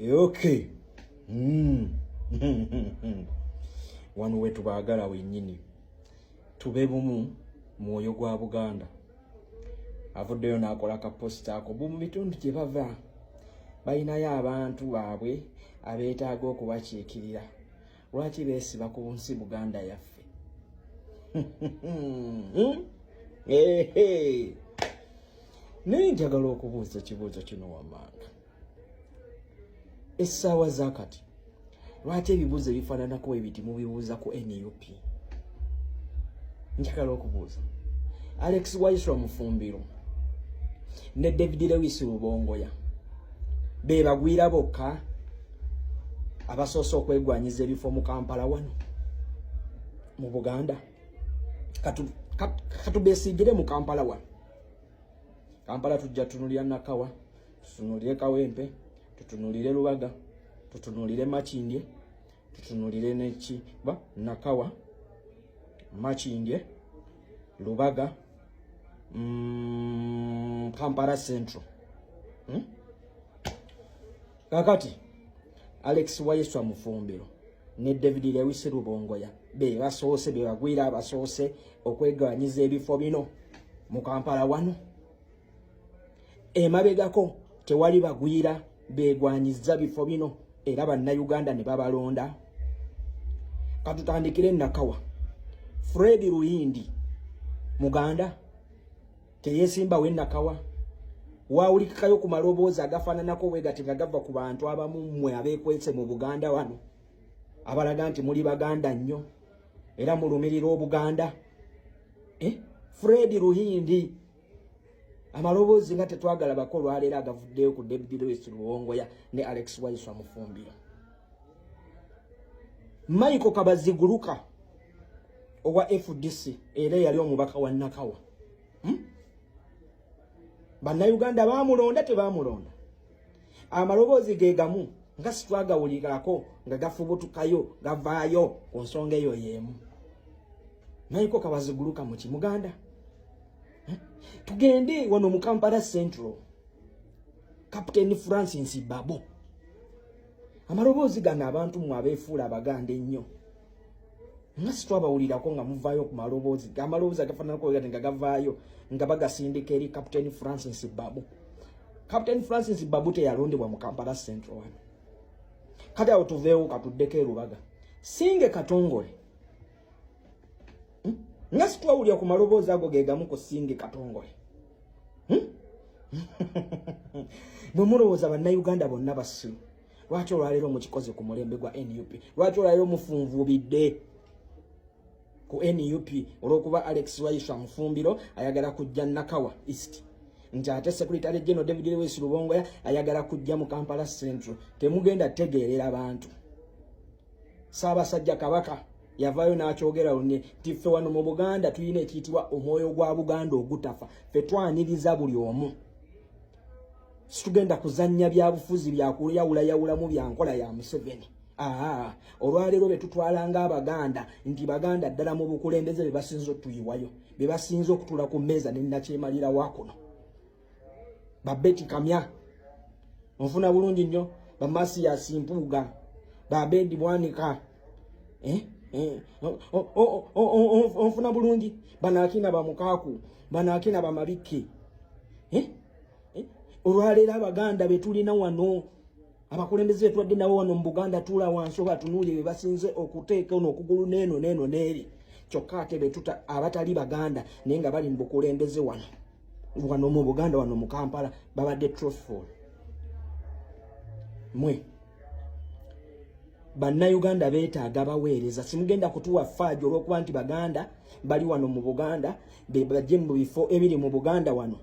Okay. Wano wetubaagala wennyini, tube bumu. Mwoyo gwa Buganda avuddeyo n'akola ka poster ako. Bu mu bitundu gye bava balinayo abantu baabwe abeetaaga okubakiikirira. Lwaki beesiba ku nsi Buganda yaffe? Ehe. Naye njagala okubuuza ekibuuzo kino wammanga. Essaawa za kati, lwaki ebibuuzo ebifaananako ebiti mubibuuza ku NUP? Njagala okubuuza Alex Waiswa Mufumbiro ne David Lewis Rubongoya, be bagwira bokka abasoose okwegwanyiza ebifo mu Kampala wano mu Buganda? Katubesigire mu Kampala wano. Kampala tujja tunulira Nakawa, tutunulire Kawempe, tutunulire Lubaga, tutunulire Makindye, tutunulire neki ba Nakawa, Makindye, Lubaga, Kampala Central, Kakati Alex Waiswa Mufumbiro ne David Lewis Rubongoya be basoose, be bagwira abasoose okweganyiza ebifo bino mu Kampala wano? Emabegako tewali bagwira begwanyiza bifo bino era Bannayuganda ne babalonda? Katutandikire Nakawa. Fred Ruhindi muganda, teyesimbawo Enakawa? Wawulikikayo ku maloboozi agafaananako bwe gati nga gava ku bantu abamu mmwe abeekwese mu Buganda wano, abalaga nti muli Baganda nnyo era mulumirira Obuganda, eh? Fred Ruhindi, amaloboozi nga tetwagala bako olwaleero agavuddeyo ku David Lewis Rubongoya ne Alex Waiswa Mufumbiro. Michael Kabaziguluka owa FDC, era eyali omubaka wa Nakawa, Bannayuganda bamulonda, tebamulonda? Amaloboozi ge gamu nga sitwagawulirako nga gafubutukayo, gavaayo ku nsonga eyo y'emu. Michael Kabaziguluka muki? Muganda, hmm? Tugende wano mu Kampala Central. Captain Francis Babo, amaloboozi gano abantu mmwe abeefuula Abaganda ennyo nga sitwabawulirako nga muvaayo ku maloboozi, amaloboozi agafaananako nga gavaayo nga bagasindika eri Captain Francis Babu? Captain Francis Babu teyalondebwa mu Kampala Central wano? Kati awo tuveewo, katuddeko Erubaga. Singe Katongole, Nga sitwawulira ku maloboozi ago ge gamu ku Singe Katongole, Bwe mulowooza Bannayuganda bonna basiru, lwaki olwaleero mukikoze ku mulembe gwa NUP? Lwaki olwaleero mufunvubidde ku NUP olw'okuba Alex Waiswa Mufumbiro ayagala kujja Nakawa East, nti ate Secretary General David Lewis Rubongoya ayagala kujja mu Kampala Central? Temugenda tegeerera bantu. Ssaabasajja Kabaka yavaayo n'akyogera lunye nti ffe wano mu Buganda tulina ekiyitibwa omwoyo gwa Buganda ogutafa. Ffe twaniriza buli omu, situgenda kuzannya byabufuzi byakuyawulayawulamu bya nkola ya Museveni. Aa, olwaleero be tutwala ng'Abaganda nti Baganda ddala mu bukulembeze be basinze otuyiwayo, be basinze okutuula ku mmeeza ne nakyemalira wa kuno, Babeti Kamya, nfuna bulungi nnyo, Bamasiyasi Mpuuga, Babedi Bwanika, eh? Eh, onfuna bulungi, banakina bamukaaku, banakina bamabikke, eh? Eh? Olwaleero Abaganda betulina wano, abakulembeze betwadde nabo wano mu Buganda, tuula wansi obatunuulire, be basinze okuteeka ono okugulu neeno neeno neeri. Kyokka ate betuta abatali Baganda naye nga bali mu bukulembeze wano wano mu Buganda, wano mu Kampala, babadde truthful. Mwe Bannayuganda beetaaga baweereza. Simugenda kutuwa faaji olw'okuba nti Baganda bali wano mu Buganda, bajje mu bifo ebiri mu Buganda wano.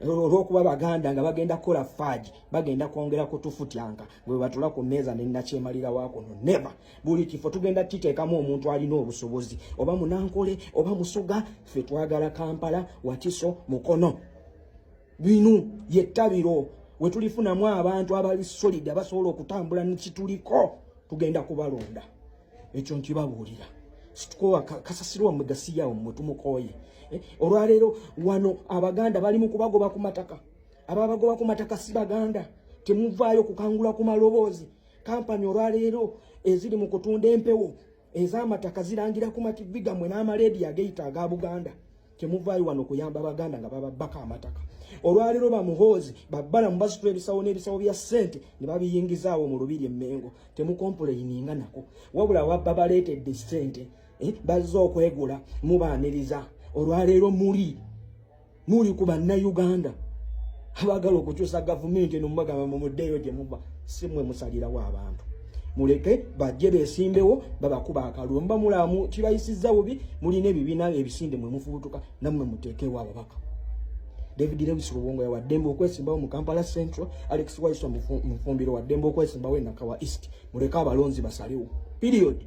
Olw'okuba Baganda nga bagenda kukola faaji, bagenda kwongera kutufutyanka bwe batula ku mmeeza ne nakyemalira wakuno. Never. Buli kifo tugenda kiteekamu omuntu alina obusobozi, oba Munankole oba Musoga. Ffe twagala Kampala, Wakiso, Mukono, binu yettabiro we tulifunamu abantu abali solid, abasobola okutambula nekituliko, tugenda kubalonda. Ekyo nkibabuulira. Situkowa kasasiro wammwe, gasiyawo mmwe, tumukooye. Eh, olwaleero wano Abaganda bali mu kubagoba ku mataka. Ababagoba ku mataka si Baganda. Temuvaayo kukangula ku maloboozi. Kampani olwaleero eziri mu kutunda empewo ez'amataka zirangira ku mativi gammwe n'amaleediyo ageyita aga Buganda. Temuvaayo wano kuyamba Baganda nga bababbako amataka. Olwaleero bamuhoozi babbalamu basitula ebisawo n'ebisawo bya ssente ne babiyingizaawo mu lubiri emmengo. Temukompuleyininga nako, wabula wabba baleetedde ssente, eh, bazze okwegula mubaaniriza. Olwaleero muli muli ku Bannayuganda abaagala okukyusa gavumenti eno, mubagamba mumuddeeyo gye muva. Si mmwe musalirawo abantu, muleke bajje besimbewo babakuba akalulu. Muba mulamu kibayisizza bubi, mulina ebibiina ebisinde mwe mufubutuka, nammwe muteekewo ababaka. David Lewis Rubongo yawaddembe okwesimbawo mu Kampala Central, Alex Waiswa Mufumbiro waddembe okwesimbawo e Nakawa East. Muleke abalonzi basalewo, period.